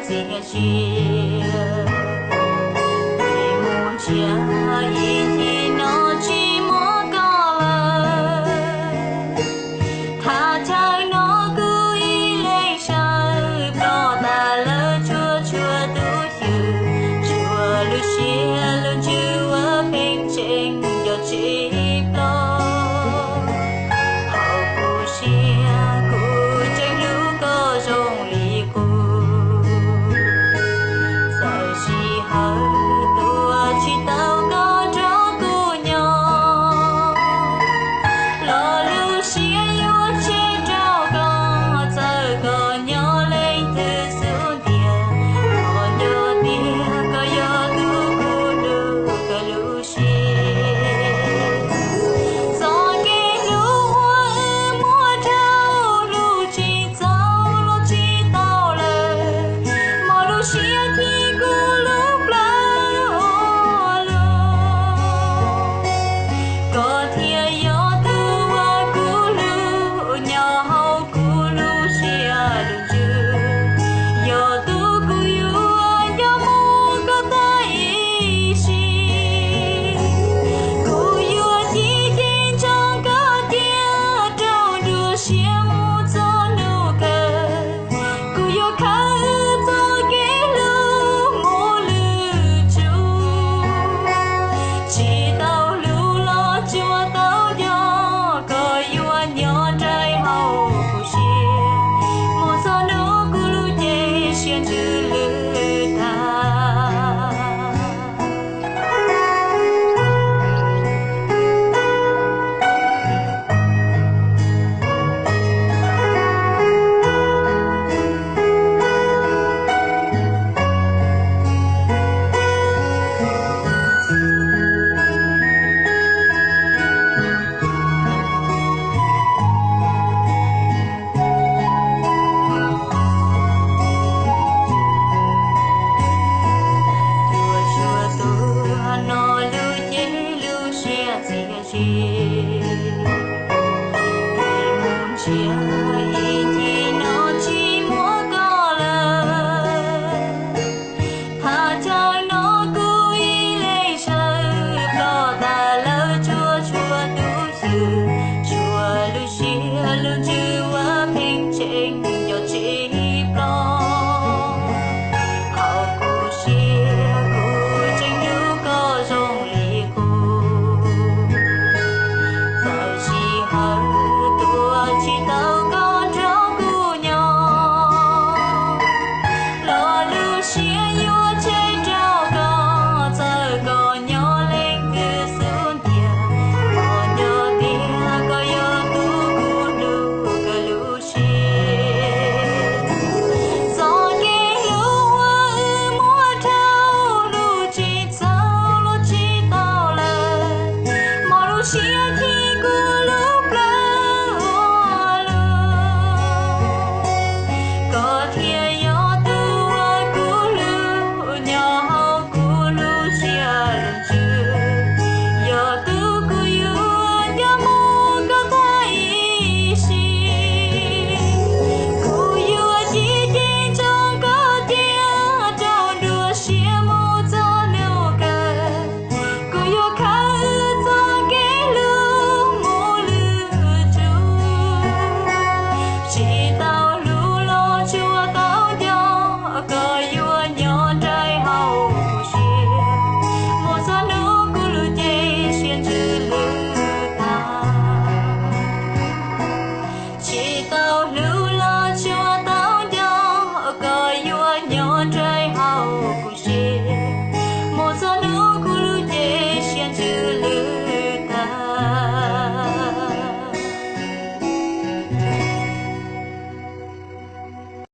Txias sia, ib mus ntsiag ib ncig no tsis muaj koj lawm. Thaj chaw no kuv ib leeg sawv, ploj tas lawm tsuag tsuag tus xyw, tsuag lub siab lub ntsws ua pheej tseem nco tsis ploj. Hauv kuv siab kuv tseem hlub koj zoo li qub, txawm sij hawm tuaj tsis tau koj nrog kuv nyob, los lub siab yuav tseg rau koj. Txawm koj nyob leej twg xub ntiag, koj nco tias koj yog tus kuv hlub kawg lub siab. Txoj kev hlub uas wb muaj dhau lub tseem txaus los tsis tau lawm, mas lub siab thim kuv lub plawv ua luaj. Koj thiaj yog tus uas kuv hlub nyob hauv kuv lub siab lub ntsws, yog tus kuv yuav nco mus kom tas ib sim. Kuv yuav cim ceem ntsoov koj tiag rau nruab siab mus txog hnub kawg. Kuv yuav khawb